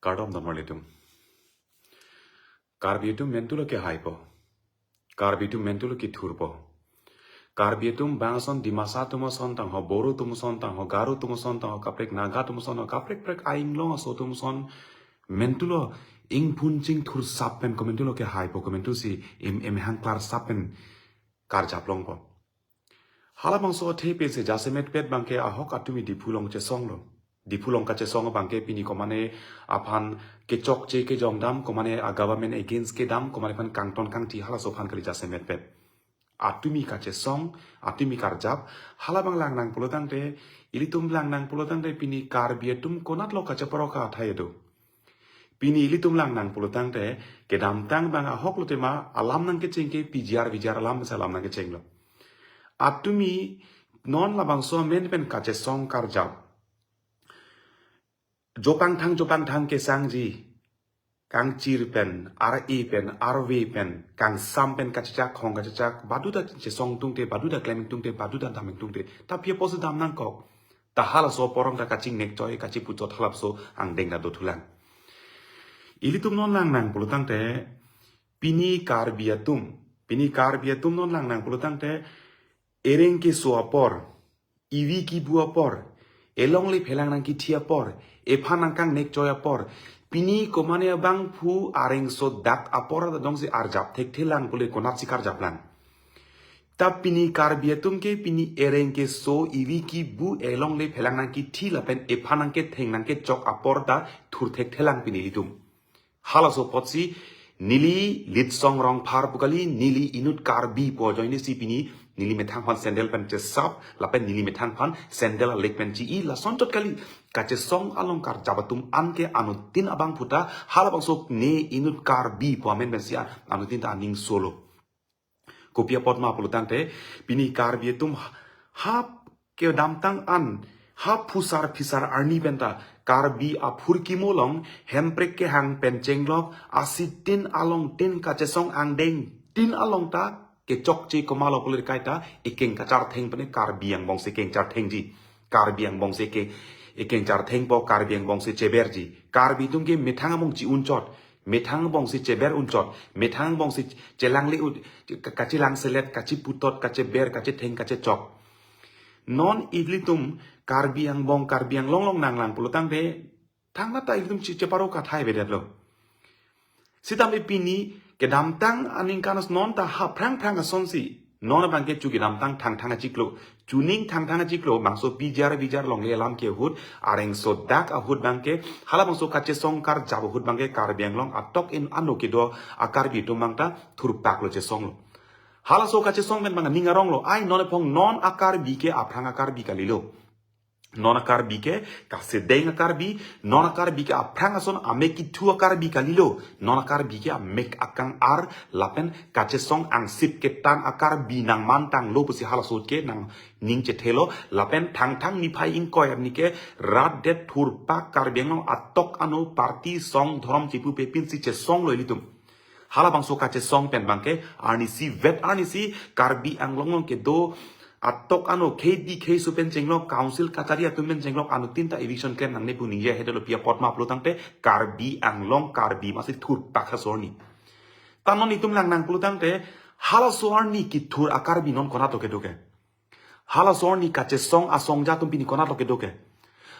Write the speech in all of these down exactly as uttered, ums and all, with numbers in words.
Kardom donmar ilitum. Karbi atum mentulo kehaipo. Karbi atum mentulo kethurpo. Karbi atum bangson Dimasa atum ason tangho, Boro atum ason tangho, Garo atum ason tangho, kaprek Naga atum ason tangho, kaprek prek ainglong aso atum ason mentulo ingphun chingthur sap pen komentulo kehaipo, komentusi em, emhang klar sap pen karjap longpo. Halabangso athe pensi jasemet pet abangke ahok atumi Diphu along chesonglo. Diphu along kachesong abangke pini komane aphan kechokche kejong dam, komane a government against kedam, komane aphan kangton kangthi, halaso aphan kali jasemet pet. Atumi kachesong, atumi karjap, halabang langnang pulo tangte, ilitum langnang pulo tangte pini Karbi atum konatlo kacheparoka athai do. Pini ilitum langnang pulo tangte, kedamtang abang ahok lote ma, alam nangkecheng ke P G R V G R alam sa alam nangkechenglo. Atumi non labangso amen pen kachesong karjap. Jopangthang jopangthang kesangji. Kangchir pen, ar-e pen, arve pen, kangsam pen kachechak, hong kachechak, baduta chesong tungte, baduta klem tungte, baduta dam tungte. Ta pi apotsi dam nangkok. Ta halaso porong ta kachingnek choi, kachipuchot halabangso angdeng ta dothulang. Ilitum non langnang pulo tangte, pini Karbi atum, pini Karbi atum non langnang pulo tangte, ereng keso apor, ivi kibu apor, elongle phelang nangkithi apor, ephan nangkangnek choi apor, pini komane abangphu areng sodak apor ta dongsi arjap thekthelang pule konatsi karjaplang. Ta pini Karbi atum ke pini ereng keso ivi kibu elongle phelang nangkithi lapen ephan nangketheng nangkechok apor ta thur thekthelang pini ilitum. Halaso apotsi neli Litsong Rongphar pu kali, neli inut Karbi pu ajoinesi pini neli methang aphan sandal pen chesap, lapen neli methang aphan sandal alek pen chi-i, lasonchot kali. Kachesong along karjap atum anke anuttin abangphu ta, halabangso ne inut Karbi pu amen pensi a, anuttin ta aning solo. Kopi apot ma pulo tangte, pini Karbi atum ha, ha kedamtang an, ha phusar phisar arni pen ta, Karbi aphurkimo along, hemprek kehang pen chenglok, asitin along tin kachesong angdeng tin along ta, kechokche komatlo pule kaita, ekeng kachartheng pene Karbi angbongsi keng charthengji. Karbi angbongsi ke, ekeng charthengpo, Karbi angbongsi cheberji. Karbi atum ke methang angbong chi-unchot. Methang angbongsi cheber unchot, methang angbongsi chelangle un, ka-, kachelang selet, kacheputot, kacheber, kachetheng, kachechok. Non ilitum Karbi angbong, Karbi Anglong along nanglang pulo tangte, thangta ilitum chi cheparoka athai avedetlo. Sitame pini, kedamtang aningkan non ta ha phrang phrang asonsi. Non abangke chu kedamtang Thangthang achiklo. Chuning Thangthang achiklo, bangso P G R V G R longle alam ke ahut, areng sodak ahut abangke, halabangso kachesong karjap ahut abangke, Karbi Anglong atok in ano kedo a Karbi atum abang ta thurpak lo chesonglo. Halaso kachesong pen abang ning aronglo, ai non ephong non a Karbi ke aphrang a Karbi kalilo. Non a Karbi ke kasedeng a Karbi, non a Karbi ke aphrang ason amek kithu a Karbi kalilo, non a Karbi ke amek akang-ar lapen kachesong angsip ketan a Karbi nangmantanglo pusi halaso ahut ke nangning chethelo, lapen Thangthang niphai ingkoi arni ke rat det thurpak Karbi Anglong atok ano party song dhorom chipupe pinsi chesonglo ilitum. Halabangso kachesong pen abangke, arnisi vet arnisi, Karbi Anglong along kedo, atok ano, khei di khei su pen chenglok, council kachari atum pen chenglok, anuttin ta eviction klem nangne pu ningje ahedetlo pi apot ma pulo tangte, Karbi Anglong, Karbi masi thurpak aso arni. Ta non itum langnang pulo tangte, halaso arni kethur a Karbi non konatlo kedo ke. Halaso arni kachesong asong atum pini konatlo kedo ke.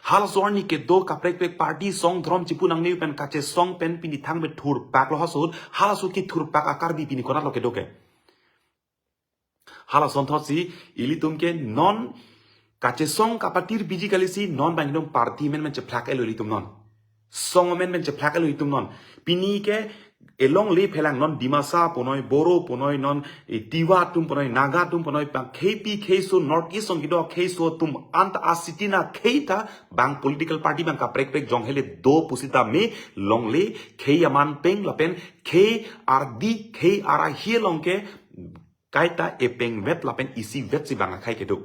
Halaso arni kedo kaprek prek party song dhorom chipu nangne pen kachesong pen pini thangbe thurpak lo halaso ahut, halaso kethurpak a Karbi pini konatlo kedo ke. Halason thotsi ilitum ke non kachesong kapatir biji kalisi non abang itum party amen pen chephlak-etlo ilitum non. Song amen pen chephlak-etlo itum non. Pini ke elongle phelang non Dimasa punoi, Boro punoi, non, eh, Tiwa atum punoi, Naga atum punoi, abang khei pi khei so North East along kedo khei so atum anta asitin akhei ta abang political party abang kaprek prek jong hele do pusitame longle khei aman peng lapen khei ardi khei arahi along ke kaita epeng vet lapen isi vetsi abang akhei kedo.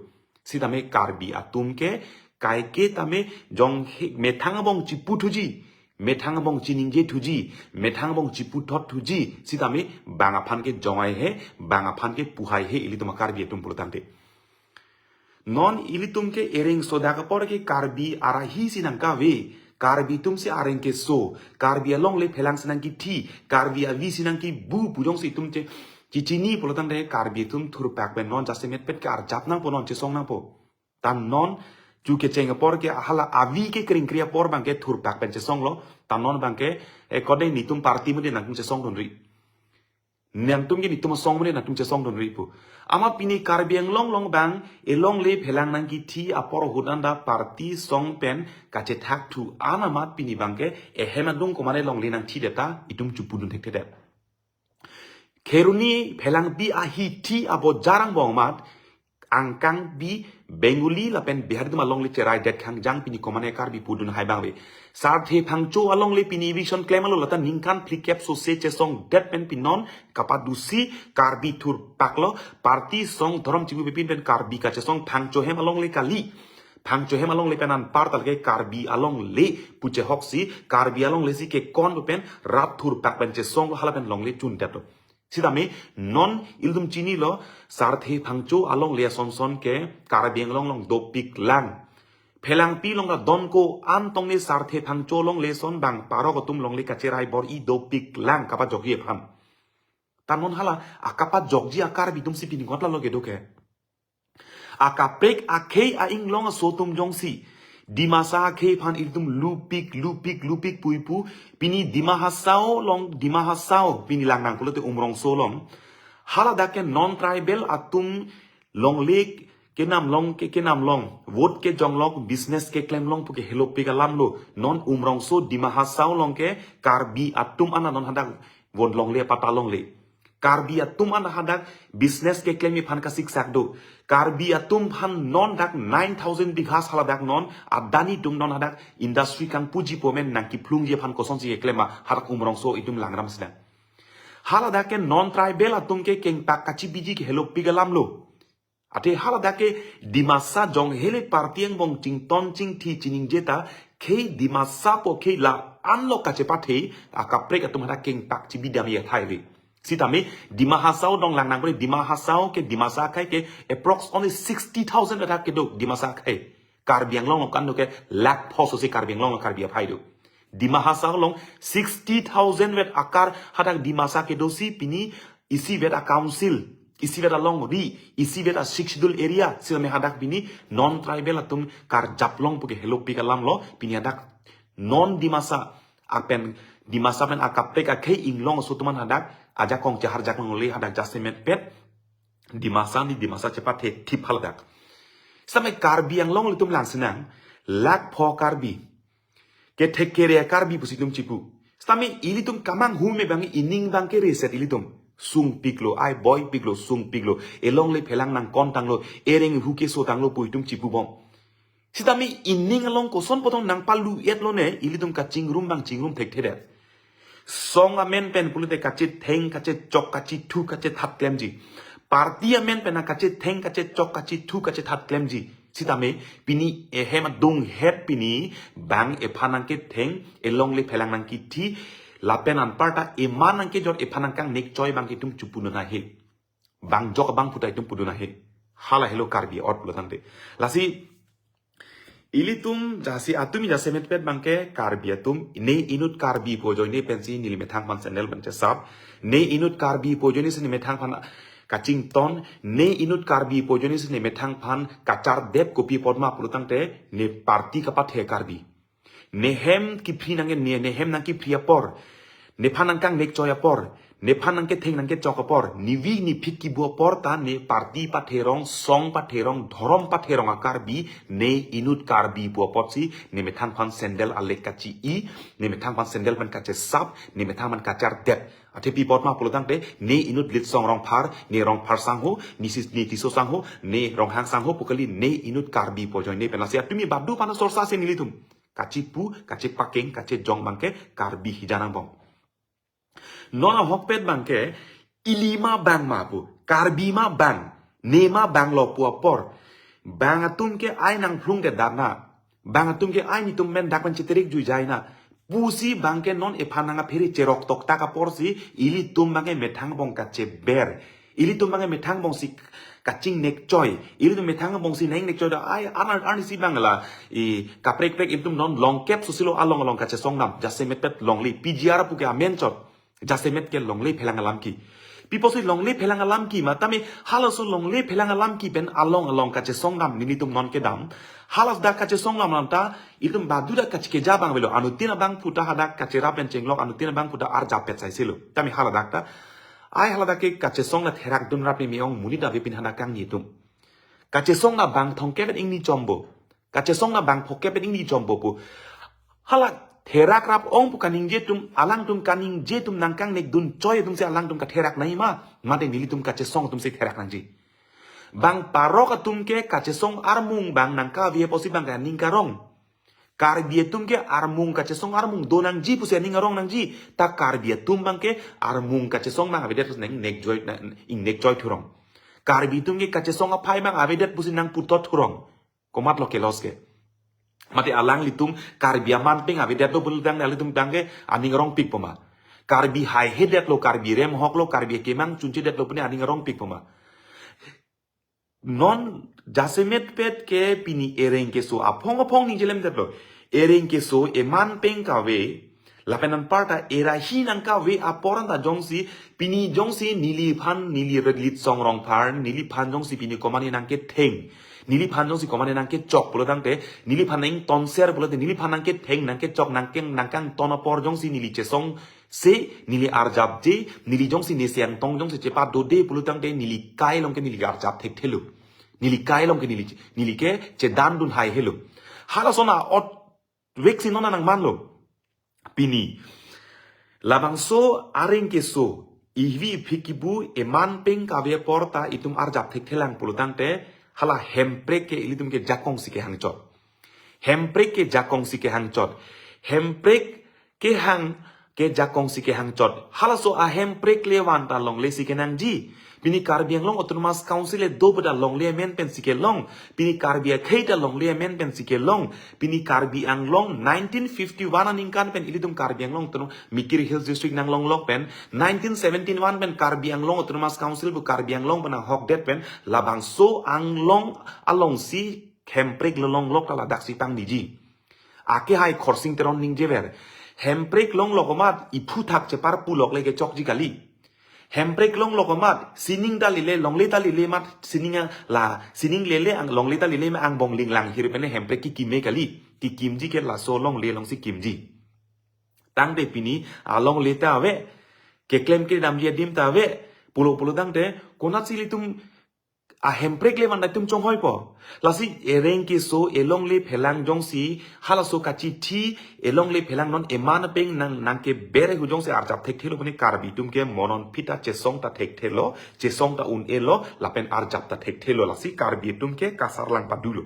Sitame Karbi atum ke kaike tame jong he, methang angbong chipu thuji, methang angbong chiningje thuji, methang angbong chiputhot thuji, sitame bang aphan ke jong ai he, bang aphan ke pu hai he ilitum a Karbi atum pulo tangte. Non ilitum ke ereng sodak apor ke Karbi arahi si nangkave, Karbi atum si areng keso, Karbi alongle phelang si nangkithi, Karbi avi si nangkibu pu jongsi itum che, chichini pulotangte Karbi atum thurpak pen non jasemet pet ke arjap nangpo, non chesong nangpo. Ta non chu kecheng apor ke hala avi ke kringkri apor abangke thurpak pen chesonglo, ta non abangke, eh, kode netum party mo de nangtum chesongdunri. Nangtum ke netum asong mo de nangtum chesongdunri pu. Amat pini Karbi Anglong along abang, elongle phelang nangkithi apor ahut anta party song pen kachethak thu an amat pini abangke, ehem adung komane longle nangthi deta, itum chepudun thekthedet. Kheroni phelangpi ahithi abo jarang bong amat, angkangpi Bengali lapen Bihari atum alongle cherai det khangjang pini komane Karbi pudun hai abang ave. Sarthe Phangcho alongle pini eviction klemlo, lata ningkan phlikep sose chesongdet pen pinon kapadusi Karbi thurpaklo, party song dhorom chibu pepin pen Karbi kachesong Phangcho hem alongle kali. Phangcho hem alongle pen anparta lake Karbi alongle pu chehoksi, Karbi alongle si kekon pen rat thurpak pen chesonglo, hala pen longle chundetlo. Sitame non ilitum chinilo, Sarthe Phangcho alongle asonson ke Karbi Anglong along dopiklang. Phelangpi along ta donko, antongne Sarthe Phangcho alongle ason abang parok atum alongle kacherai bor-i dopiklang kapajokji aphan. Ta non hala akapajokji a-Karbi atum si pini ngot lalo kedo ke. Akaprek akhei a-inglong aso atum jongsi Dimasa akhei aphan ilitum lupik, lupik, lupik puipu, pini Dima Hasao along, Dima Hasao, pini langnang pulote Umrongso along. Haladak ke non-tribal atum longle kenam along ke kenam along, vote kejonglong, business keklemlong pu ke helopik alamlo. Non Umrongso Dima Hasao along ke Karbi atum an non hadak vote longle apata longle. Karbi atum an hadak business keklem aphan kasiksak do. Karbi atum aphan non dak nine thousand bighas haladak non Adani atum non hadak industry kangpuji pu amen nangkiphlungji aphan kosonsi keklem ma hadak Umrongso itum langram sedang. Haladak ke non-tribal atum ke kengpak kachibiji ke helopik alamlo. Athe haladak ke Dimasa jong hele party angbong chington chingthi chiningje ta khei Dimasa pu khei la-anlo kachepathe, akaprek atum hadak kengpak chibi damji athai ave. Sitame Dima Hasao dong langnang pu, Dima Hasao ke Dimasa akhei ke approx only sixty thousand hadak kedo Dimasa akhei. Karbi Anglong along kan do ke lakh pho sose Karbi Anglong along Karbi aphai do. Dima Hasao along sixty thousand vet akar hadak Dimasa kedosi pini isivet a-council, isivet alongri, isivet a-Sixth Schedule area, sitame hadak pini non-tribal atum karjaplong pu ke helopik alamlo, pini hadak non-Dimasa apen, Dimasa pen akaprek akhei inglong aso atum an hadak ajakong cheharjak longle, hadak jasemet pet Dimasa ni Dimasa chepathe thip haladak. Sitame Karbi Anglong ilitum lang sinang, lakh pho Karbi, kethek kere Karbi pusi itum chipu. Sitame ilitum kamanghu me abang ining abang ke reset ilitum. Sungpiklo, ai boipiklo, sungpiklo. Elongle phelang nangkontanglo, ereng hu kesotanglo pu itum chipubom. Sitame ining along koson potong nangpalu-etlo ne, ilitum kachingrum abang chingrum thekthedet. Song amen pen pulote kachetheng, kachechok, kachethu, kachethat klemji. Party amen pen kachetheng, kachechok, kachethu, kachethat klemji. Sitame pini ehem adunghet pini bang ephan nangketheng, elongle phelang nangkithi, lapen anparta eman nangkejor ephan nangkangnek choi abang ke itum chepudun ahe. Bang jok abang puta itum pudun ahe. Hala helo Karbi ot pulotangte. Lasi ilitum jasi atum jasemet pet abang ke Karbi atum ne inut Karbi pu ajoine pensi neli methang aphan sandal pen chesap. Ne inut Karbi pu ajoine si ne methang aphan kachington. Ne inut Karbi pu ajoine si ne methang aphan kachardep, kopi apot ma pulotangte ne party kapathe Karbi. Nehem kiphri nangke ne, nehem nangkiphri apor, nephan nangkangnek choi apor, nephan nangketheng nangkechok apor, nevi nephik kibu apor ta ne party patherong, song patherong, dhorom patherong a-Karbi, ne inut Karbi pu apotsi ne methang aphan sandal alek kachi-i, ne methang aphan sandal pen kachesap, ne methang aphan kachardep. Athe pi apot ma pulotangte, ne inut Litsong Rongphar, ne Rongphar sangho, ne si, ne Tisso sangho, ne Ronghang sangho pu kali, ne inut Karbi pu ajoine pen. Lasi atumi badu pana sorsa si nelitum kachipu, kachepakeng, kachejong abang ke Karbi hijan angbong. Non ahokpet abang ke ili ma bang ma pu, Karbi ma bang, ne ma banglo pu apor. Bang atum ke ai nangphlung ke dana. Bang atum ke ai netum men dak pen cheterik juijai na pusi abang ke non ephan nangkaphere cherok toktak aporsi ilitum abang ke methang angbong kacheber. Ilitum bang methang bongsi kachingnek choi. Ilitum methang bongsi neng nek choi da ai arnar arnisi bang la i kaprek prek ilitum non longkep susilo along along kachesong dam. Jasemet pet longle P G R pu ke amen chot. Jasemet ke longle phelang alam ke. Pi pusi longle phelang alam ke ma tame halaso longle phelang alam ke pen along along kachesong dam nelitum non kedam. Halas dak kachesong dam lam ta ilitum baduda kachikeja bang avelo. Anuttin abangphu ta hadak kacherap pen chenglok anuttin abangphu ta arjap pet sai silo. Tame haladak ta. Ai haladak ke kachesong la therak dunrap ni me-ong monit ave pin hadak kangni atum. Kachesong la bang thomkep pen ingni chombo. Kachesong la bang phokep pen ingni chombo pu. Hala therak rap ong pu kaningje atum, alangtum kaningje atum nangkangnek dun choi atumsi alangtum katherak nangji ma. Mate nelitum kachesong atumsi therak nangji. Bang parok atum ke kachesong armung bang nangkave pusi bang kaning karong. Karbi atum ke armung kachesong armung do nangji pusi aning arong nangji. Ta Karbi atum bang ke armung kachesong bang avedet pusi nang nek joy nang ingnek joy thurong. Karbi atum ke kachesong aphai bang avedet pusi nang putot thurong. Komatlo kelos ke. Mate alanglitum Karbi aman peng avedet do pulotangte alitum bang ke aning arong pikpo ma. Karbi haihedetlo, Karbi remhoklo, Karbi kemang chunchedetlo pune aning arong pikpo ma. Non jasemet pet ke pini ereng keso aphong aphong ningjelemdetlo. Ereng keso eman peng kave, lapen anparta erahi nangkave apor anta jongsi, pini jongsi neliphan neli Redlit Songrong aphan, neliphan jongsi pini komane nangketheng, neliphan jongsi komane nangkechok pulotangte, neliphan nangtonser pulote, neliphan nangketheng nangkechok nangkeng nangkangton apor jongsi neli chesong se, neli arjapje, neli jongsi nesi angtong jongsi chepadode pulotangte neli kai along ke neli arjap thekthelo. Neli kai along ke neli, neli ke chedan dun haihelo. Halason a-ot vek si non nangmanlo. Pini labangso areng keso, ihwi iphik kibu eman peng kave apor ta itum arjap thekthelang pulotangte hala hemprek ke ilitum ke jakong si kehangchot. Hemprek ke jakong si kehangchot. Hemprek kehang ke jakong si kehangchot. Halaso ahemprek le van ta longle si kenangji. Pini Karbi Anglong Autonomous Council le do beda longle amen pensi kelong. Pini Karbi akhei ta longle amen pensi kelong. Pini Karbi Anglong nineteen fifty-one aningkan pen ilitum Karbi Anglong Autonom-, Mikir Hills District nanglonglok pen nineteen seventy-one pen Karbi Anglong Autonomous Council pu Karbi Anglong pen nanghokdet pen labangso Anglong alongsi hemprek longlok ta ladaksi tang diji. Akehai Khorsing Teron ningjever. Hemprek longlok amat iphuthak chepar pulok le kechokji kali. Hemprek longlok amat sining ta lele, longle ta lele mat sining a-, la sining lele ang longle ta lele ma angbong linglang hir pene hemprek kikime kali. Kikimji ke laso longle alongsi kimji. Tangte pini alongle ta ave, keklem kedamji adim ta ave, pulo pulo tangte konatsi ilitum ahemprek le van ta itum chonghoipo. Lasi ereng keso elongle phelang jongsi halaso kachithi elongle phelang non eman peng nang nangkeber hu jongsi arjap thekthelo pune Karbi atum ke monon phita chesong ta thekthelo, chesong ta un-elo, lapen arjap ta thekthelo, lasi Karbi atum ke kasarlang padulo.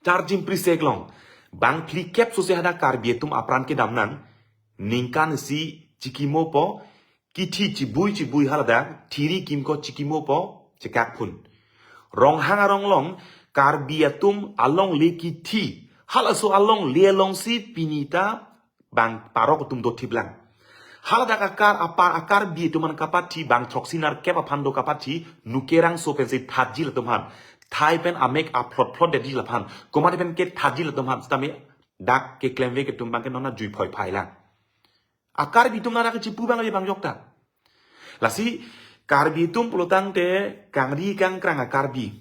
Charjim prisek long. Bang phlikep sose hadak Karbi atum apran kedam nang. Ningkan isi chikimopo. Kithi chibui chibui haladak. Thiri kimko chikimopo. Chekak phun. Ronghang arong long. Karbi atum alongle kithi. Halaso alongle alongsi pini ta bang parok atum dothiplang. Haladak akar apar a-Karbi atum aphan kapathi bang throksi nerkep aphan do kapathi nukerangso pensi thatji latum aphan. Thai pen amek aphlot phlot detji laphan. Komane pen kethatji latum aphan. Sitame dak keklemvek atum bang ke non ajui phoi phai lang. A-Karbi atum nara kechipu bang abe bang jokta. Lasi Karbi atum pulotangte kangri kangkrang a-Karbi.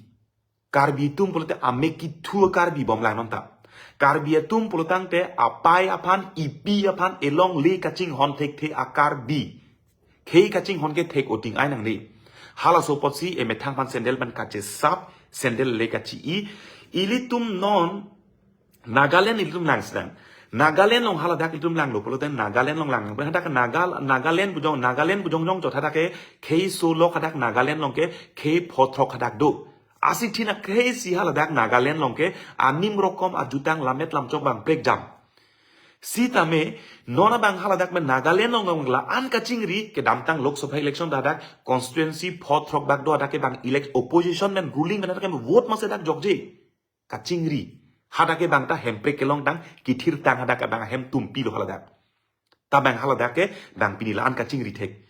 Karbi atum pulote amek kithu a-Karbi bomlang nonta. Karbi atum pulotangte apai aphan, ipi aphan, elongle kachinghon thekthe a-Karbi. Khei kachinghon ke thek oting ai nangne. Halaso apotsi emethang aphan sandal pen kachesap, sandal le kachi-i. Ilitum non Nagaland ilitum lang sedang. Nagaland long haladak ilitum langlo pulote Nagaland long lang. Hadak Nagal-, Nagaland pu jong, Nagaland pu jongjong chot hadak ke khei solok hadak Nagaland long ke khei pho throk hadak do. Lasi thina khei si haladak Nagaland long ke anim rokom ajutang lammet lamchok bang prekjam. Sitame non abang haladak pen Nagaland long long la-an kachingri kedamtang Lok Sabha election hadak constituency pho throk bak do hadak ke bang elect opposition pen ruling pen hadak ke vote masi hadak jokje. Kachingri. Hadak ke bang ta hemprek kelongtang, kithirtang hadak ke bang hem tumpilo haladak. Ta bang haladak ke bang pini la-an kachingri thek.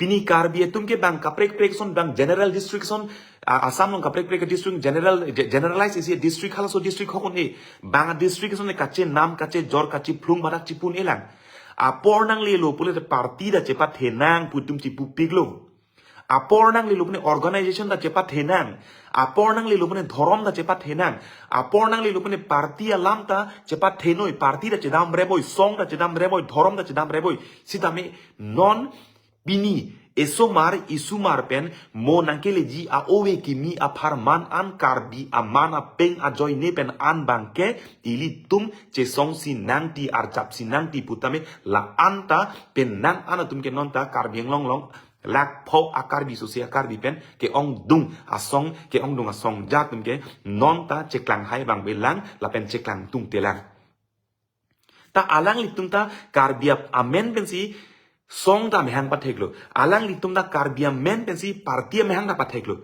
Pini Karbi atum ke bang kaprek prek ason, bang general district ason, a- Assam along kaprek prek district general ge- generalize isi district, halaso district ahok un-e. Bang district ason kachenam, kachejor, kachiphlung, badak chipu un-e lang. Apor nanglelo pulote party ta chepathenang pu itum chipupiklo. Apor nanglelo pune organization ta chepathenang. Apor nanglelo pune dhorom ta chepathenang. Apor nanglelo pune party alam ta chepathenoi, party ta chedamreboi, song ta chedamreboi, dhorom ta chedamreboi. Sitame non pini esomar isomar pen mo nangkeleji a-ove kimi apharman an, Karbi aman apeng ajoine pen an bangke ilitum chesongsi nangti, arjapsi nangti putame la-an ta pen nang an atum ke non ta Karbi Anglong along lakh pho a-Karbi, sose a-Karbi pen ke-ongdung asong, ke-ongdung asong ja atum ke non ta cheklang hai bang belang lapen cheklang tungte lang. Ta alanglitum ta Karbi ap- amen pensi song ta mehang patheklo. Alanglitum ta Karbi amen pensi party amehang ta patheklo.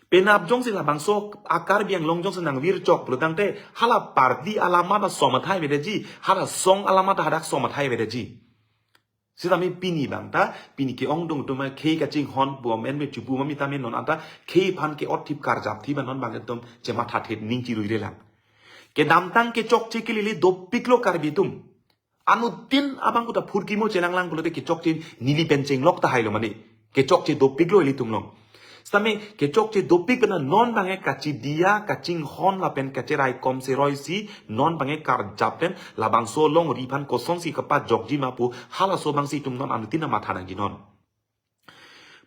Penap jongsi labangso a-Karbi Anglong jongsi nangvirchok pulotangte hala party alama ta som athai avedeji, hala song alama ta hadak som athai avedeji. Sitame pini bang ta, pini ke-ongdung atum khei kachinghon pu amen me chupu mami tame non anta khei aphan ke-otthip karjapthip an non bang atum chemathathe, ning chiruire lang. Kedamtang kechokche kelele dopiklo Karbi atum. Anuttin abang kuta phurkimo chelanglang pulote kechokche neli pen chenglok tahailo mane. Kechokche dopiklo ilitum along. Sitame kechokche dopik pen non bangke kachidiya, kachinghon lapen kacheraikom seroi si non bangke karjap pen labangso alongri aphan kosonsi kapajokji ma pu halaso abangsi itum non anuttin amatha nangji non.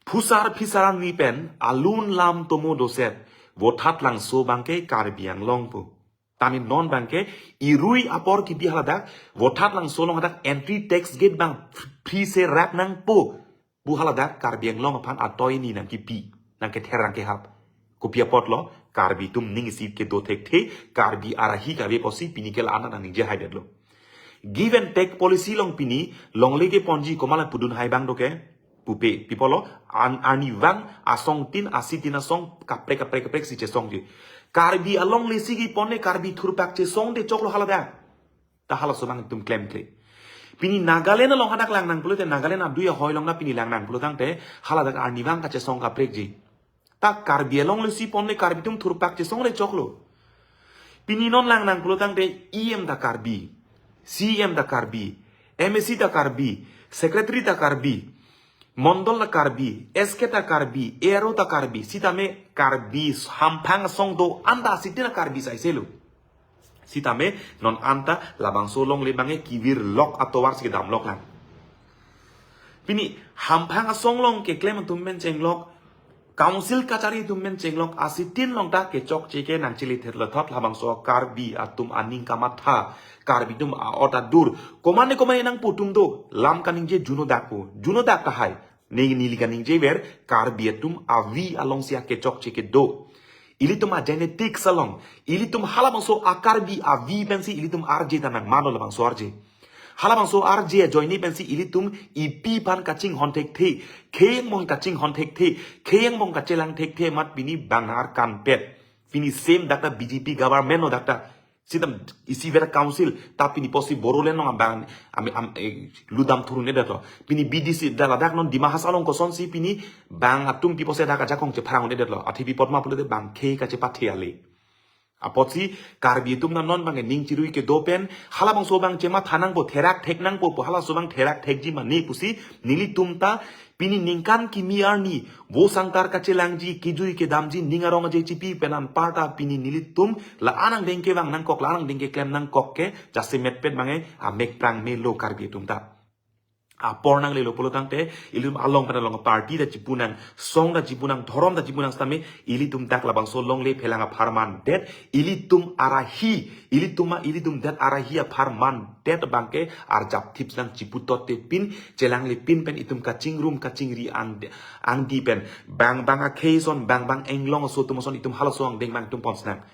Phusar phisar arni pen alun lam tomo doset Vothatlangso bangke Karbi Anglong pu. Tame non bangke irui apor kipi haladak Vothatlangso along hadak entry tax gate bang free se rak nangpo pu haladak Karbi Anglong aphan atoi ni nangkipi, nangkether nangkehap. Kopi apotlo, Karbi atum ning isi kedo thekthe, Karbi arahi kave pusi pini ke la-an nangningje haidetlo. Give and take policy along pini longle keponji komat la pudun hai bang doke, pupe, pi apotlo, an- arnivang asong tin, asitin asong kaprek kaprek kaprek si chesongje. Karbi alongle si kepon-e, Karbi thurpak chesongde choklo haladak. Ta halaso abang itum klemkle. Pini Nagaland along hadak langnang pulote Nagaland adui ahoi along na pini langnang pulotangte haladak arnivang kachesong kaprekji. Ta Karbi alongle si pon-e, Karbi atum thurpak chesongre choklo. Pini non langnang pulotangte E M ta Karbi, C M ta Karbi, M A C ta Karbi, Secretary ta Karbi, Mondol ta Karbi, S K ta Karbi, A R O ta Karbi, sitame Karbi hamphang asong do-an ta asitin ta Karbi saiselo. Sitame non anta labangso alongle bangke kevirlok atovar si kedamlok lang. Pini hamphang asong along keklem atum pen chenglok, council kachari atum pen chenglok, asitin along ta kechokche ke nangchili therlo thot labangso Karbi atum aning kamatha, Karbi atum a-ot adur. Komane komane nangpu atum do, lam kaningje juno dak pu, juno dak tahai. Ne neli kaningjever, Karbi atum avi alongsi akechokche kedo. Ilitum a-genetics along, ilitum halabangso a-Karbi avi pensi ilitum arje ta nangmano labangso arje. Halabangso arje ajoine pensi ilitum ipi aphan kachinghon thekthe, khei angbong kachinghon thekthe, khei angbong kachelang thekthe amat pini bang nang arkanpet. Pini same dak ta B J P government lo dak ta. Sitam isiver council, ta pini pusi Bodoland along abang, am, am, eh, ludam thur un-edetlo. Pini B D C dak ladak non Dima Hasao along kosonsi pini bang atum pi pusi dak ajakong chepharang un-edetlo. Athe pi apot ma pulote bang khei kachepathe ale. Apotsi Karbi atum na non bang ning chirui kedo pen, halabangso abang chematha nangpo, therak thek nangpo pu, halaso abang therak thekji mane pusi nelitum ta pini ningkan kimi arni vo sangkar kachelangji, kejui kedamji, ning arong aje chipi pen anparta pini nelitum la-an angdeng kevang nangkok, la-an angdeng keklem nangkok ke jasemetpet bangke amek prang melo Karbi atum ta. Apor nanglelo pulotangte ilitum along pen along party ta chipunang, song ta chipunang, dhorom ta chipunang sitame ilitum dak labangso longle phelang apharman det, ilitum arahi, ilitum ma ilitum det arahi apharman det bangke arjapthip nang chiputot te pin, chelangle pin pen itum kachingrum kachingri ang angdi pen bang bang akhei ason, bang bang englong aso atum ason itum halaso angdeng bang itum ponsnang.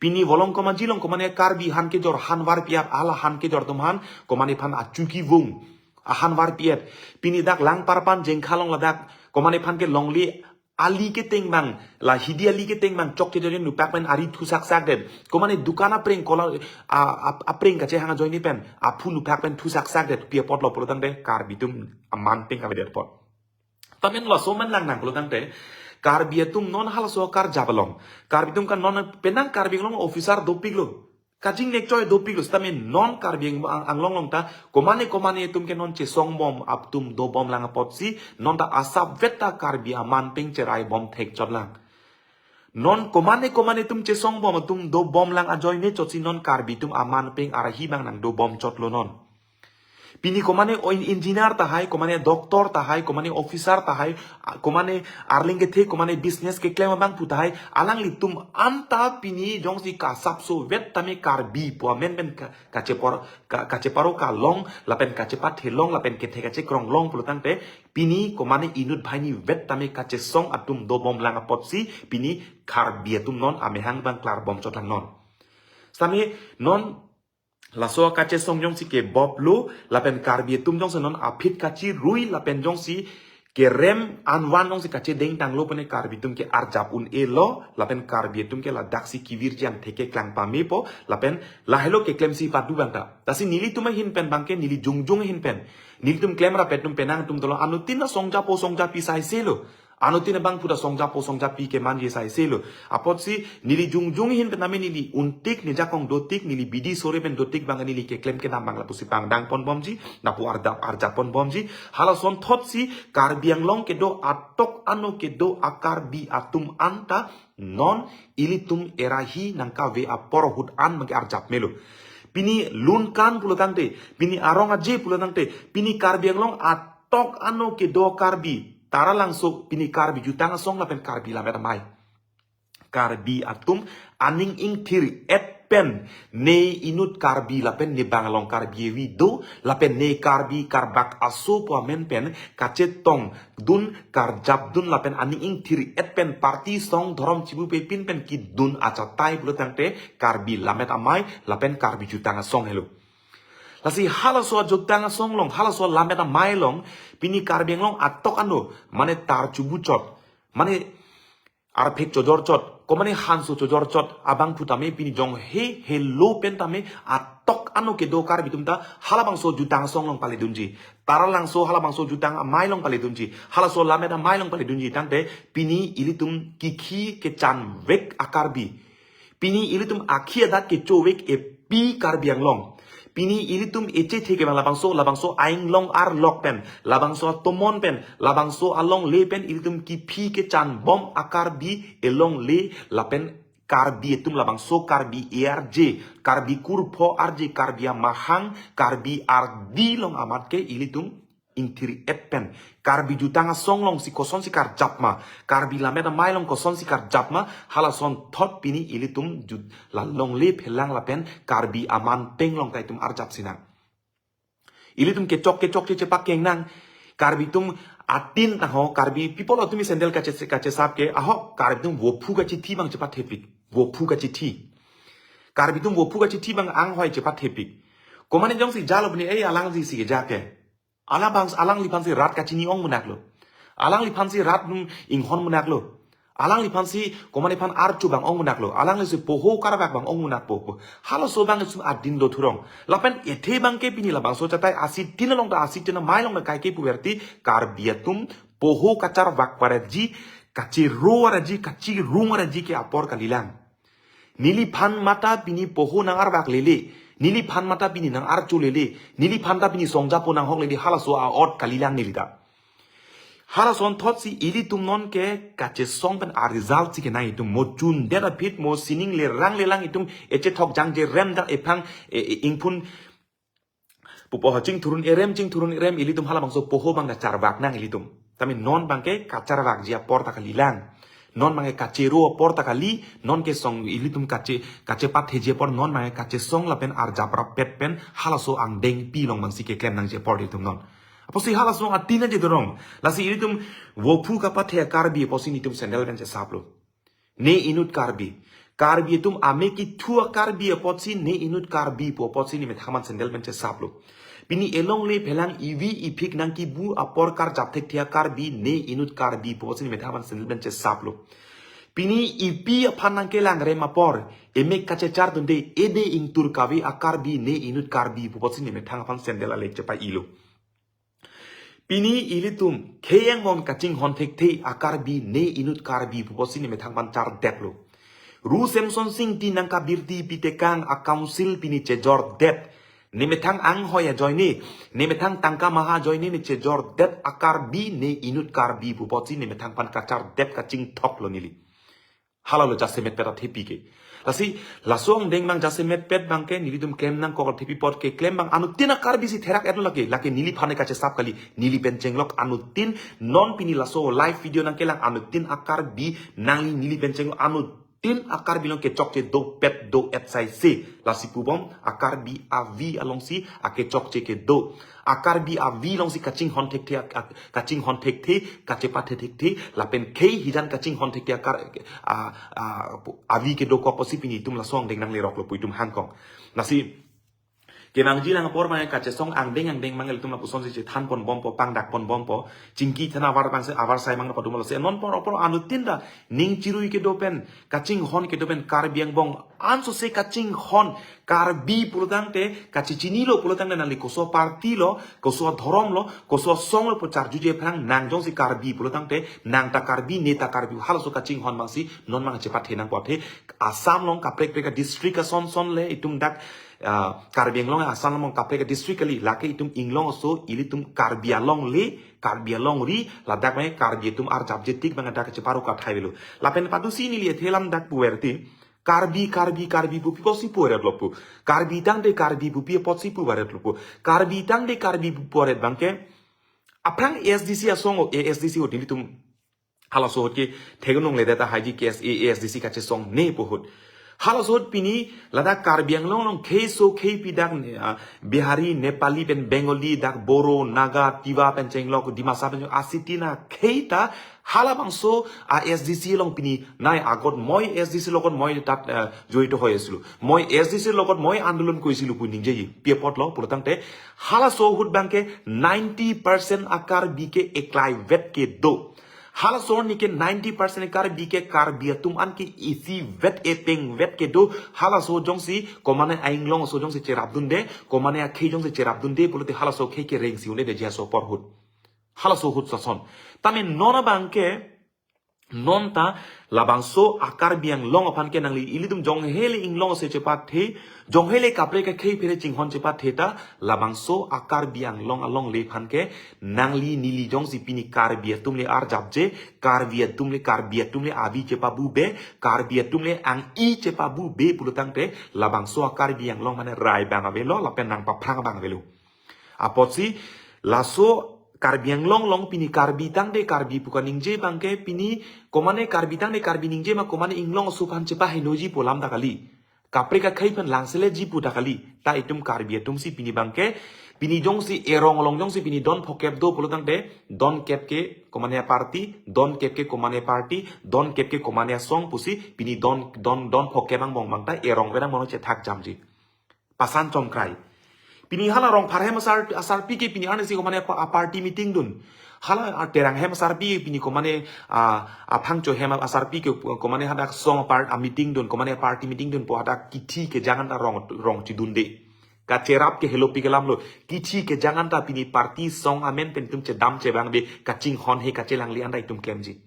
Pini volong komaji long komane Karbi han kejor, han varpi-et, hala han kejor atum aphan komane aphan achuki vung, ahan varpi-et. Pini dak Langparpan Jengkha along ladak komane aphan ke longle ali keteng bang, la hidi ali keteng bang chokche jor nupak pen ari thusaksak det. Komane dukan apreng kola a, a, apreng kachehang ajoine pen aphu nupak pen thusaksak det. Pi apotlo pulotangte Karbi atum aman peng kavedet apot. Sitame laso man lang nang pulo tangte, Karbi atum non halaso karjap along, Karbi atum ke non penang Karbi Anglong officer dopiklo, kachingnek choi dopiklo. Sitame non Karbi Ang-, Anglong along ta komane komane atum ke non chesong bom atum dobom lang apotsi non ta asapvet ta Karbi aman peng cherai bom thekchot lang. Non komane komane atum chesong bom atum dobom lang ajoine chotsi non Karbi atum aman peng arahi bang nangdobom chotlo non. Pini komane o in-, engineer tahai, komane doctor tahai, komane officer tahai, a, komane arleng kethe, komane business keklem abangphu tahai, alanglitum anta pini jongsi kasapsovet tame Karbi pu amen pen ka-, kachepor-, ka-, kacheparo kalong, lapen kachepathe long, lapen kethe kachekrong long pulo tangte, pini komane inut banghini vet tame kachesong atum dobom lang apotsi, pini Karbi atum non amehang bang klarbom chot lang non. Sitame non laso kachesong jongsi keboplo, lapen Karbi atum jongsi non aphi kachirui, lapen jongsi kerem anvan jongsi kachedengtanglo pune Karbi atum ke arjap un-elo, lapen Karbi atum ke ladaksi kevirji angthek keklang pamepo, lapen lahelo keklemsi padu bang ta. Lasi nelitum ahin pen bangke neli jongjong ahin pen, nelitum klem rapet atum penang atum dolo, anuttin ta songjapo songjapi saiselo. Anuttin abangphu ta songjapo songjapi kemanji saiselo. Apotsi neli jongjong ahin pen tame neli untik, ne jakong dotik, neli bidi sore pen dotik bang neli keklem kedam bang lapusi pangdang ponbomji, lapu arjap arjap ponbomji. Halason thotsi Karbi Anglong kedo atok ano kedo a-Karbi atum anta non ilitum erahi nangkave apor ahut an bangke arjap melo. Pini lun kan pulo tangte, pini arong aje pulo tangte, pini Karbi Anglong atok ano kedo Karbi, Taralangso, pini Karbi Jutang Asong lapen Karbi Lammet Amei. Karbi atum aning ingthir-et pen ne inut Karbi lapen ne bang along Karbi evi do, lapen ne Karbi karbak aso pu amen pen kachetongdun, karjapdun lapen aning ingthir-et pen party song dhorom chibupe pin pen kidun achatai pulo tangte Karbi Lammet Amei lapen Karbi Jutang Asong helo. Lasi halaso Jutang Asong along, halaso Lammet Amei along, pini Karbi Anglong atok ano, mane tar chubu chot, mane arphek chojor chot, komane hanso chojor chot abangphu tame pini jong he helo pen tame atok ano kedo Karbi atum ta halabangso Jutang Asong along paledunji. Taralangso halabangso Jutang Amei along paledunji. Halaso Lammet Amei along paledunji tangte pini ilitum kikhi kechanvek a-Karbi. Pini ilitum akhi adat kechovek epi Karbi Anglong. Pini ilitum echethe ke bang labangso, labangso ainglong arlok pen, labangso atomon pen, labangso alongle pen ilitum kiphi kechanbom a-Karbi elongle lapen Karbi atum labangso Karbi arje, Karbi kurpho arje, Karbi amahang, Karbi ardi along amat ke ilitum ingthir-et pen. Karbi Jutang Asong alongsi kosonsi karjap ma, Karbi Lammet Amei along kosonsi karjap ma, halason thot pini ilitum jut lalongle phelang lapen Karbi aman peng along ta itum arjap sinang. Ilitum kechok kechok che chepakeng nang. Karbi atum atin taho, Karbi people atum sandal kache kachesap ke, aho, Karbi atum vophu kachithi bang chepathe pik. Vophu kachithi. Karbi atum vophu kachithi bang anghoi chepathe pik. Komane jongsi jalo bini, eh, alangsi si keja ke. Alabang alangliphansi rat kachini ong munak lo. Alangliphansi rat nung inghon munak lo. Alangliphansi komanephan archu bang ong munak lo. Alanglisi poho karvak bang ong munak po po. Halaso bang itum adin do thurong. Lapen ethe bang ke pini labangso chatai asi tin along ta asi tin amei along ta kaike puverti Karbi atum poho kacharvak varaji, kachero varaji, kachirung varaji ke apor kalilang. Neliphan mata pini poho nang-arvak lele. Neliphan mata pini nang-archu lele. Neliphan ta pini songjapo nanghok lele, halaso a-ot kalilang neli ta. Halason thotsi ilitum non ke kachesong pen a-result si kenang itum mo chundet aphi mo sining lerang lelang itum echethok jangje rem dak ephang e, e, ingphun pupo ha chingthurun erem, chingthurun erem, ilitum halabangso poho bang kacharvak nang ilitum. Tame non bang ke kacharvakji apor ta kalilang. Non bang ke kachero apor ta kali, non ke song ilitum kache, kachepatheji apor, non bang ke kachesong lapen arjap rapet pen halaso angdengpi along bangsi keklem nangji apor ilitum non. Apotsi halaso atin aje dorong. Lasi ilitum vophu kapathe a-Karbi apotsi netum sandal pen chesaplo. Ne inut Karbi. Karbi atum ame kithu a-Karbi apotsi ne inut Karbi pu apotsi nemethang aphan sandal pen chesaplo. Pini elongle phelang evi ephik nangkibu apor karjap thekthe a-Karbi ne inut Karbi pu apotsi nemethang aphan sandal pen chesaplo. Pini epi aphan nangkelang rem apor, emek kachechar dunde ede ingtur kave a-Karbi ne inut Karbi pu apotsi nemethang aphan sandal alek chepa-ilo. Pini ilitum khei angbong kachinghon thekthe a-Karbi ne inut Karbi pu apotsi nemethang aphan chardetlo. Ru Semson Sing ti nangkabirdi pitekang a-council pini chejordet. Nemethang anghoi ajoine, nemethang tangka maha ajoine ne chejordet a-Karbi ne inut Karbi pu apotsi nemethang aphan kachardet kachingthoklo neli. Halalo jasemetpet athepi ke. Lasi, laso angdeng abang jasemetpet abangke, nelitum klem nangkok athepi apot ke klem abang anuttin a-Karbi si therak-etlo lake, lake neliphan kachesap kali, neli pen chenglok anuttin, non pini laso live video nangkelang anuttin a-Karbi, nangli neli pen chenglok anuttin a-Karbi along kechokche dopet do-et saise, lasi pubom, a-Karbi avi alongsi, akechokche kedo. A-Karbi avi alongsi kachinghon thekthe, a, a, kachinghon thekthe, kachepathe thekthe, lapen khei hijan kachinghon thekthe a-Kar-, a, a, avi kedokok apotsi pini itum laso angdeng nangleroklo pu itum hangkong. Lasi, kevangji lang apor abang kachesong angdeng angdeng abang ilitum lapusonsi chethan ponbompo, pangdak ponbompo, chingki thana avar abangsi, avar sai abang padum lo se, non apor apor anuttin ta, ning chirui kedo pen, kachinghon kedo pen, Karbi angbong, ansose kachinghon, Karbi pulotangte, kachechinilo pulotangte nangli koso party lo, koso dhorom lo, koso song lo pu charjuje aphrang nang jongsi Karbi pulotangte, nang ta Karbi, ne ta Karbi, halaso kachinghon abangsi, non abang chepathe nangpo athe, Assam along kaprek prek a-district ason son le, itum dak, ah, Karbi Anglong Assam along kaprek a-district kali, lake itum inglong aso, ilitum Karbi alongle, Karbi alongri, ladak me Karbi atum arjapje tik abang dak cheparo kathai avelo. Lapen padusi neli athe lam dak puverti, Karbi, Karbi, Karbi pu pi apotsi puverlo pu. Karbi tangte Karbi pu pi apotsi puverlo pu. Karbi tangte Karbi pu puver abangke. Aphrang A S D C asong o, A S D C ahut nelitum halaso ahut ke thegenong ledet a haiji ke A S D C kachesong ne pu ahut. Halaso ahut pini ladak Karbi Anglong along kheiso kheipi dak, ah, Bihari, Nepali pen Bengali dak Boro, Naga, Tiwa pen chenglok, Dimasa pen chenglok, asitina khei ta halabangso a-S D C along pini nai agot moi S D C logot moi tat, eh, joito hoi asilo. Moi S D C logot moi andolon koisilo pu ningjeji. Pi apotlo pulotangte halaso ahut abangke ninety percent a-Karbi ke eklaivet kedo. Halaso arni ke ninety percent Karbi ke Karbi atum an ke isivet epengvet kedo. Halaso jongsi komane a-inglong aso jongsi cherapdunde, komane akhei jongsi cherapdunde pulote halaso khei ke rengsi un'edetji halaso apor ahut. Halaso ahut sason. Tame non abangke, non ta labangso a-Karbi Anglong aphan ke nangli ilitum jonghe le inglong ase chepathe, jonghe le kaprek akhei phere chinghon chepathe ta, labangso a-Karbi Anglong alongle aphan ke nangli neli jongsi pini Karbi atum le arjapje, Karbi atum le, Karbi atum le avi chepabube, Karbi atum le ang-i chepabube pulotangte, labangso a-Karbi Anglong mane rai abang avelo, lapen nangpaphrang abang avelo. Apotsi, laso Karbi Anglong along pini Karbi tangte Karbi pu kaningje abangke pini komane Karbi tangte Karbi ningje ma komane inglong aso aphan chepahenoji pu alam ta kali. Kaprek akhei pen langseletji pu ta kali. Ta itum Karbi atum si pini abangke, pini jongsi erong along jongsi pini don phokep do pulotangte, don kep ke komane party, don kep ke komane party, don kep ke komane asong pusi, pini don, don, don phokep angbong abang ta erong pen angbong chethak jamji. Pasan chomkrai. Pini hala Rongphar hem asar, asarpi ke pini arnisi komane apa, a-party meeting dun. Hala, a, Terang hem asarpi ke pini komane, a, a-Phangcho hem asarpi ke komane hadak song apart a-meeting dun, komane party meeting dun pu hadak kithi kejang anta rong, rong chidunde. Kacherap ke helopi ke lamlo. Kithi kejang anta pini party song amen pen itum chedam chevangve kachinghon he kachelangle anta itum klemji.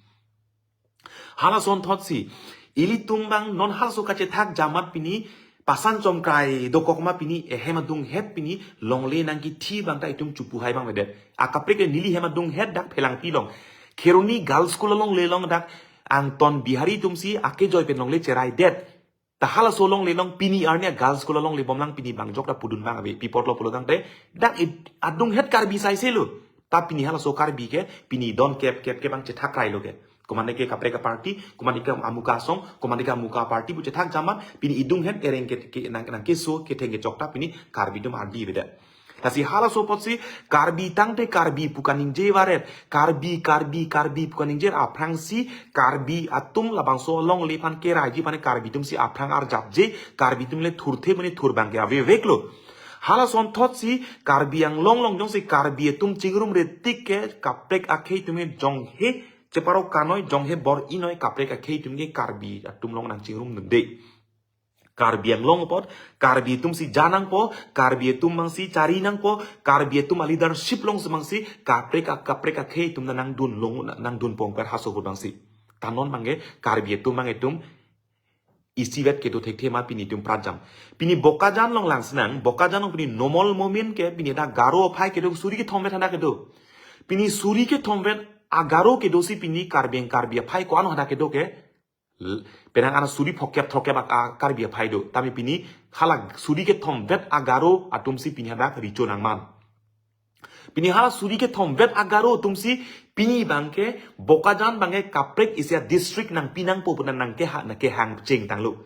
Halason thotsi, ilitum abang non halaso kachethak jamat pini, pasan chomkrai dokok ma pini, ehem adunghet pini, longle nangkithi abang ta itum chupu hai abang avedet. Akaprek ke neli hem adunghet dak Phelangpi along. Kheroni Girls School alongle along dak Angton Bihari atum si akejoi pen longle cheraidet. Ta halaso alongle along pini arni a-Girls School alongle bomlang pini bang jok ta pudun abang ave pi apotlo pulotangte. Dak i-, adunghet Karbi saiselo. Ta pini halaso Karbi ke, pini don kep kep ke abang chethak krailo ke. Komane ke kaprek a-party, komane ke amuka asong, komane ke amuka a-party pu chethak jamat, pini idunghet ereng ke, ke nang, nangkeso ketheng kechok ta pini Karbi atum ardi avedet. Lasi halaso apotsi Karbi tangte Karbi pu kaningje varet, Karbi, Karbi, Karbi pu kaningje aphrangsi Karbi atum labangso alongle aphan keraiji aphan Karbi atum si aphrang arjapje, Karbi atum le thurthe mane thur abangke aveveklo. Halason thotsi Karbi Anglong along jongsi Karbi atum chingrumre tik ke kaprek akhei atum ke jonghe cheparo kanoi, jonghe bor-inoi kaprek akhei atum ke Karbi atum along nangchingrumdunde. Karbi Anglong apot, Karbi atum si janangpo, Karbi atum mang si charinangpo, Karbi atum a leadership along si mang si, kaprek a, kaprek akhei atum ta nangdun long, nangdun pongper haso ahut mang si. Ta non mang ke, Karbi atum mang atum, isivet kedo thekthe ma pini atum pratjam. Pini Bokajan along langsinang, Bokajan along pini Numal Momin ke, pini dak Garo aphai kedo suri kethom vet hadak kedo. Pini suri kethom vet a Garo kedo si pini Karbi, Karbi aphai ko-an hadak kedo ke, L-, penang ana suri phokep thokep a, a Karbi aphai do. Tame pini hala suri kethom vet a Garo atum si pini hadak richo nangman. Pini hala suri kethom vet a Garo atum si pini bangke Bokajan bangke kaprek isi a district nangpi nangpo pu nang nangkeha, nangkehang chengtanglo.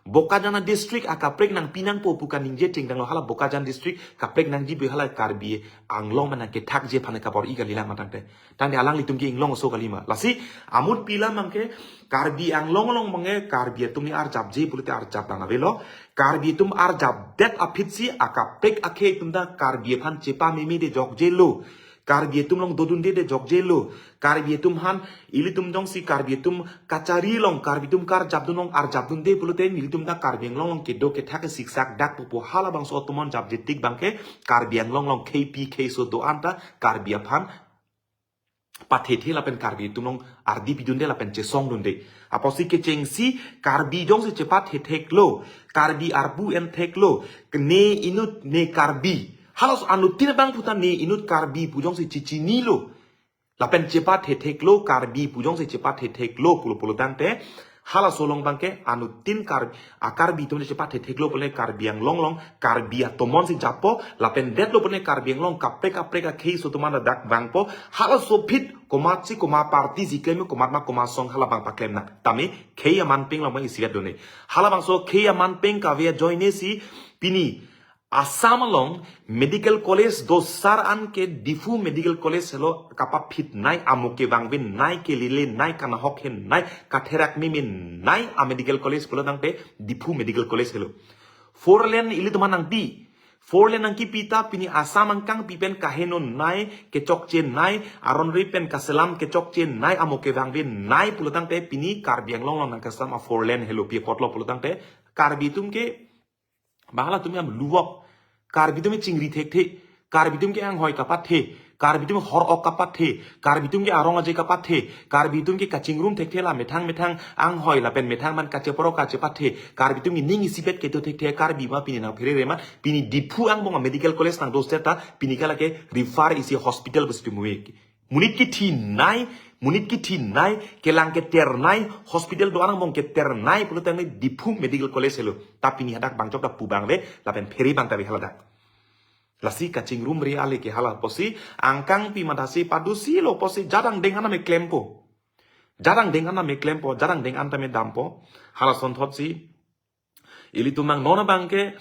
Bokajan a district a kaprek nangpi nangpo pu kaningje chengtanglo, hala Bokajan district kaprek nangji pu hala Karbi Anglong ma nangkethakji aphan kabor-i kalilang matangte. Tangte alanglitum ke inglong oso kalima. Lasi amut pila mang ke Karbi Anglong along mang ke Karbi atum ni arjapji pulote arjap tang avelo. Karbi atum arjapdet aphi si a kaprek akhei atum ta Karbi aphan chepameme de jokjelo. Karbi atum along dodunde de jokjelo. Karbi atum aphan ilitum jongsi Karbi atum kachari along, Karbi atum karjapdun along arjapdunde pulote ilitum ta Karbi Anglong along kedo kethak siksak dak pupo halabangso atum aphan japje tik bangke Karbi Anglong along kheipi kheiso do-an ta Karbi aphan pathethe lapen Karbi atum along ardi pidunde lapen chesongdunde. Apotsi kechengsi Karbi jongsi chepathetheklo, Karbi arpu entheklo, ke ne inut ne Karbi. Halaso anuttin abang puta ne inut Karbi pu jongsi chechinilo. Lapen chepathetheklo, Karbi pu jongsi chepathetheklo pulo pulo tangte, halaso along bangke anuttin Kar-, a Karbi atum chepathetheklo pule Karbi Anglong along, Karbi atomon si jappo, lapen detlo pule Karbi Anglong kaprek kaprek akhei aso atum an dak vangpo, halaso aphi komatsi koma party si klem, komat ma koma song halabang paklem nang. Tame khei aman peng along isivet done. Halabangso khei aman peng kave ajoine si pini Assam along medical college do sar an ke Diphu Medical College helo kapaphit nai, amo kevangve nai, kelele nai, kanahok he nai, katherak meme nai a medical college pulo tangte Diphu Medical College helo. Four lane ilitum aphan nangpi. Four lane nangkipi ta pini Assam angkangpi pen kaheno nai, kechokche nai, aron ri pen kaselam kechokche nai, amo kevangve nai pulo tangte pini Karbi Anglong along nangkasam a four lane helo pi apotlo pulo tangte Karbi atum ke Bang halatum ke am luwok. Karbi atum ke chingri thekthe. Karbi atum ke anghoi kapathe. Karbi atum ke hor-ok kapathe. Karbi atum ke arong aje kapathe. Karbi atum ke kachingrum thekthe la methang methang anghoi lapen methang man kacheporo kachepathe. Karbi atum ke ning isipet kedo thekthe Karbi ma pini nangphere re man. Pini Diphu angbong a medical college nangdo seta pini ke lake refer isi hospital bus pimui. Monit kithi nai, monit kithi nai, kelang keter nai, hospital do-an angbong keter nai, pulo tangte Diphu Medical College helo. Ta pini hadak bang chok ta pu bang le, lapen phere bang ta be haladak. Lasi kachingrum re ale ke hala apotsi, angkangpi matha si padusi lo apotsi, jadang deng anam klempo. Jadang deng anam klempo, jadang deng an tame dampo. Halason thotsi, ilitum mang non abang ke,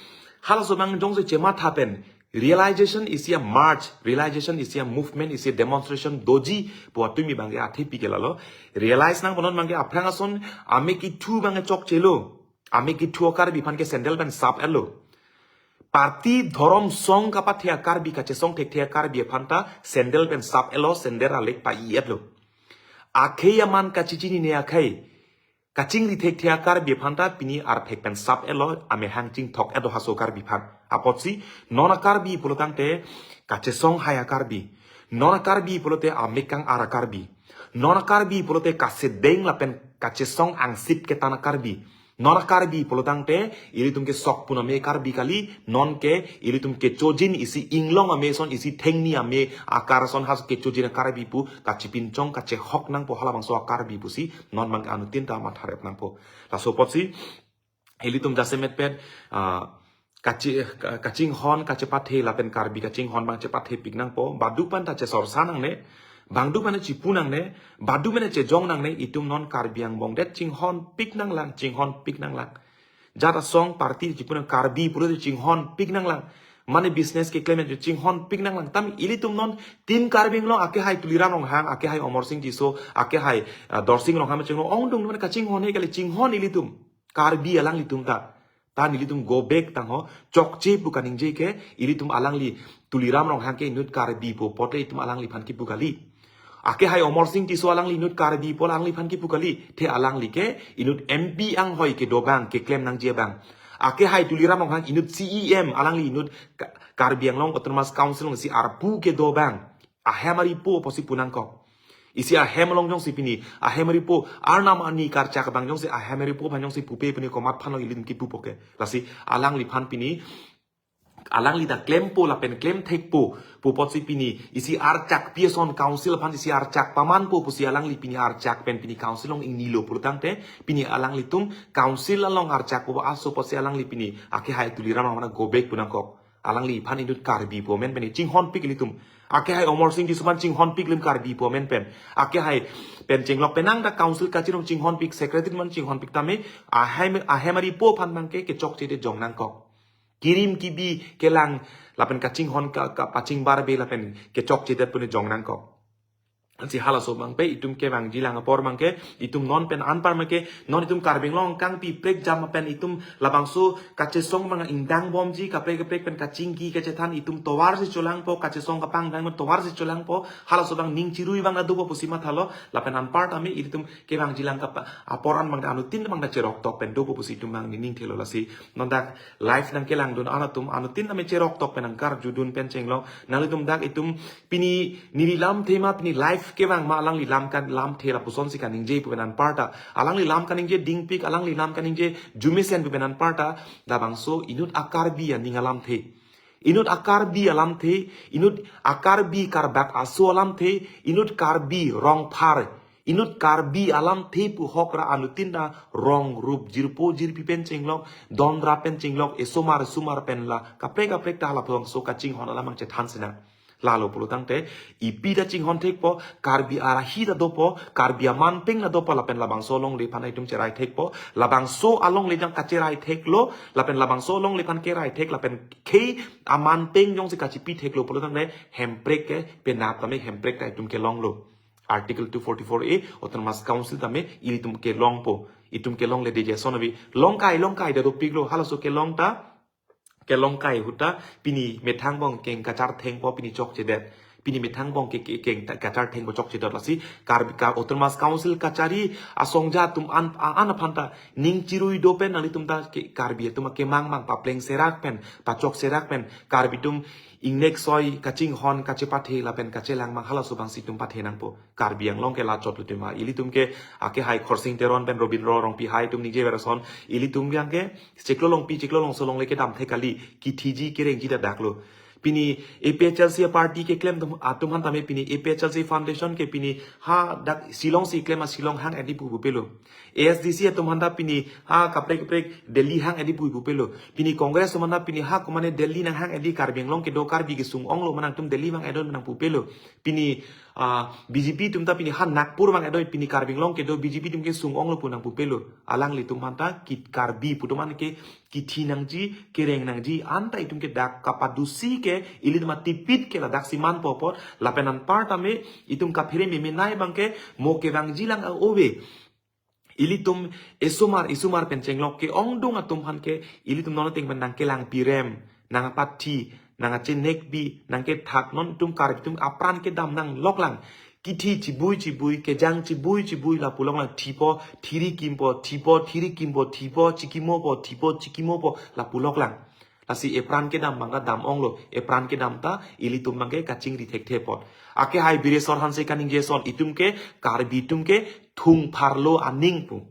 halaso abang jongsi chematha pen, realization isi a march, realization isi a movement, isi a demonstration doji, pu atum abang ke athe pi ke lalo. Realize nangpo non abang ke aphrang ason, ame kithu abang ke chokchelo. Ame kithu a Karbi aphan ke sandal pen sap elo. Party dhorom song kapathe a Karbi kachesong thekthe a Karbi aphan ta sandal pen sap elo, sandal alek pa-i etlo. Akhei aman kachechinine akhei. Kachingri thekthe a Karbi aphan ta pini arphek pen sap elo, amehang chingthok edo haso Karbi aphan. Apotsi, non a Karbi pulo tangte, kachesong hai a Karbi. Non a Karbi pulote amekang ar a Karbi. Non a Karbi pulote kasedeng lapen kachesong angsip ketan a Karbi. Non a Karbi pulo tangte, ilitum ke sok pun ame Karbi kali, non ke, ilitum kechojin isi inglong ame son, isi thengni ame akar son has kechojin a Karbi pu, kachipinchong, kachehok nangpo halabangso a Karbi pusi, non abang anuttin ta matha rep nangpo. Laso apotsi, ilitum jasemet pen, ah, kachi-, ka-, kachinghon, kachepathe, lapen Karbi kachinghon abang chepathe pik nangpo, badu pen ta chesorsa nangne, bangdu pen chipu nangne, badu pen chejong nangne, itum non Karbi angbong det chinghon pik nanglang, chinghon pik nanglang. Jat asong party chipu nang Karbi pulote chinghon pik nanglang. Mane business keklem chinghon pik nanglang. Tam ilitum non Team Karbi Anglong akehai Tuliram Ronghang, akehai Amarsing Tisso, akehai, ah, Dorsing Ronghang chenglo ongdung mane kachinghon he kali chinghon ilitum. Karbi alanglitum ta. Ta nelitum go back tangho, chokche pu kaningje ke, ilitum alangli Tuliram Ronghang ke inut Karbi pu apot le itum alangliphan kipu kali. Akehai Amarsing Tisso alangli inut Karbi pu alangliphan kipu kali. The alangli ke inut M P anghoi kedo abang, keklem nangji abang. Akehai Tuliram Ronghang inut C E M, alangli inut Ka-, Karbi Anglong Autonomous Council along isi arpu kedo abang. Ahem aripo pusi pu nangkok. Isi ahem along jongsi pini, ahem aripo, arnam arni karchak abang jongsi ahem aripo aphan jongsi pupe pini komat aphan lo ilitum kipu poke. Lasi alangliphan pini, alangli ta klempo lapen klem thekpo pu apotsi pini isi archakpi ason council aphan isi archak pamanpo pusi alangli pini archak pen pini council along ingnilo pulotangte pini alanglitum council along archakpo aso apotsi alangli pini akehai Tuliram Ronghang go back pu nangkok. Alangliphan inut Karbi pu amen pen chinghonpik ilitum. Akehai Amarsing Tisso aphan chinghonpik ilim Karbi pu amen pen. Akehai pen chenglok penang ta council kachinong chinghonpik, secretary aphan chinghonpik tame ahem, ahem aripo aphan abangke kechokchedet jong nangkok. Kirim kibi kelang lapen kachinghon ka, ka pachingbarbe lapen kechokchedet pune jong nangkok. Ansi halaso abangke itum kevangjilang apor abangke itum non pen anpar abangke non itum Karbi Anglong kangpi prekjam pen itum labangso kachesong abang ingdang bomji kaprek kaprek pen kachingki kachethan itum tovar si cholangpo, kachesong kapangdang pen tovar si cholangpo, halaso abang ning chirui abang adupo pusi mathalo lapen anparta me itum kevangjilang kapa apor an abang anutin abang ta cheroktok pen dopo pusi itum abang ning thelo. Lasi non dak live nangkelangdun atum anutin tame cheroktok pen nangkarjudun pen chenglok. Nanglitum dak itum pini neli lamthe ma pini live kevang ma alangli lam kan lamthe lapusonsi kaningje pu pen anparta. Alangli lam kaningje dingpik, alangli lam kaningje jumesen pu pen anparta. Labangso inut a-Karbi aning alamthe. Inut a-Karbi alamthe, inut a-Karbi karbak aso alamthe, inut Karbi rongphar, inut Karbi alamthe pu ahok ra anutin ta rong rup jirpo jirpi pen chenglok, don ra pen chenglok, esomar sumar pen la kaprek kaprek ta halabangso kachinghon alam abang chethan sinang. Lalo pulotangte ipi ta chinghon thekpo, Karbi arahi ta dopo, Karbi amanpeng ta dopo lapen labangso alongle aphan itum cherai thekpo, labangso alongle jang kacherai theklo, lapen labangso alongle aphan kerai thek, lapen khei amanpeng jongsi kachipi theklo pulotangte hemprek ke penap tame hemprek ta itum kelonglo. Article two forty-four A Autonomous Council tame ilitum kelongpo. Itum kelongle de Jason abi longkai longkai ta dopiklo, halaso kelong ta kelongkai ahut ta pini methang bong keng kachar thengpo pini chokchedet. Pini methang bong ke, ke keng ta kachar thengpo chokchedet lasi Karbi ka Autonomous Council kachari asongja atum an, a- an aphan ta ning chirui do pen nanglitum ta ke Karbi atum akemang mang papleng serak pen pachok serak pen Karbi atum ingnek soi kachinghon kachepathe lapen kachelang mang halaso abangsi itum pathe nangpo. Karbi Anglong ke lachot lo tema. Ilitum ke akehai Khorsing Teron pen Robindro Rongpi hai atum ningje verason. Ilitum yang ke chiklo longpi chiklo longso alongle kedam thek kali. Kithiji kerengji ta daklo. Pini A P H L C party keklem atum, atum aphan tame pini A P H L C Foundation ke pini ha dak Shillong si klem a Shillong hang edi pu pupelo. A S D C atum aphan ta pini ha kaprek kaprek Delhi hang edi pu pupelo. Pini Congress atum aphan ta pini ha kumane Delhi nanghang edi Karbi Anglong kedo Karbi kesung onglo ma nangtum Delhi vang edo ma nang pupelo. Pini ah, B J P atum ta pini ha Nagpur vang edo pini Karbi Anglong kedo B J P atum kesung onglo pu nang pupelo. Alanglitum aphan ta kit Karbi pu atum an ke kithi nangji, kereng nangji, anta itum ke dak kapadusi ke, ilitum atipit ke ladak si manpo apot, lapen anparta me, itum kaphere meme nai abang ke, mo kevangjilang a-ove. Ilitum esomar, esomar pen chenglok ke-ongdung atum aphan ke, ilitum non ateng pen nangkelang pirem, nangpathi, nangchenekbi, nangkethak, non itum Karbi atum apran kedam nangloklang. Kithi chibui chibui, kejang chibui chibui, lapu loklang thipo, thiri kimpo, thipo, thiri kimpo, thipo, chikimopo, thipo, chikimopo, lapu loklang. Lasi epran kedam abang ta dam onglo, epran kedam ta ilitum abang ke kachingri thekthe apot. Akehai Bireswar Hanse kaningje ason itum ke, Karbi atum ke, thungpharlo aning pu.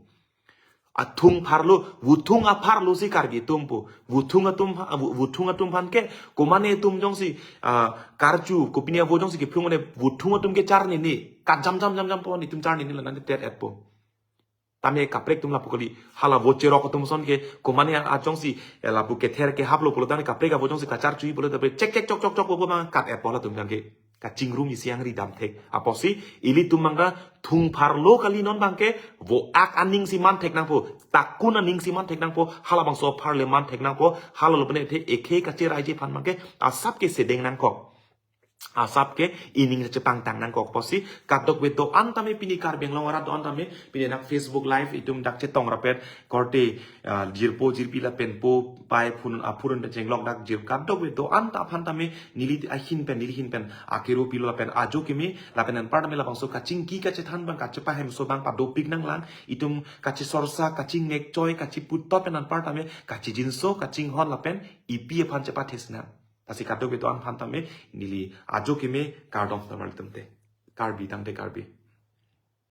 Athungpharlo, vuthung apharlo si Karbi atum pu. Vuthung atum, ah, vu-, vuthung atum aphan ke, komane atum jongsi, ah, karju, kopine avo jongsi kephlung mane, vuthung atum ke charnene, kajam jam jam jam po, itum charnene la nangte tet et po. Tame kaprek atum lapu kali, hala vo cherok atum ason ke, komane a jongsi, eh, lapu kether kehaplo pulo tame kaprek avo jongsi kacharchu pulo tame, chek chek chok chok chok po abang kat et po latum abang ke. Kachingrum isi angri dam thek. Apotsi, ilitum abang ta thungpharlo kali non abang ke, vo ak aning si man thek nangpo, takun aning si man thek nangpo, halabangso apharle man thek nangpo, halalo pene the ekhe kacheraiji aphan abang ke, asap ke sedeng nangkok. asap ke ining chepangtang nangkok pusi kadokave do-an tame pini Karbi Anglong arat do-an tame pini dak Facebook Live itum dak chetong rapet korte, ah, jirpo jirpi lapen po pai phun aphurun pen chenglok dak jir kadokave do-an ta aphan tame neli ahin pen neli hin pen akero pilo lapen ajo keme lapen anparta me labangso kachingki kachethan abang kachepahemso abang padopik nanglang itum kachesorsa kachingnek choi kachiputot pen anparta me kachijinso kachinghon lapen ipi aphan chepathes nang. Lasi kadokave do-an aphan tame neli ajo keme kardom tame ilitum te. Karbi tangte Karbi.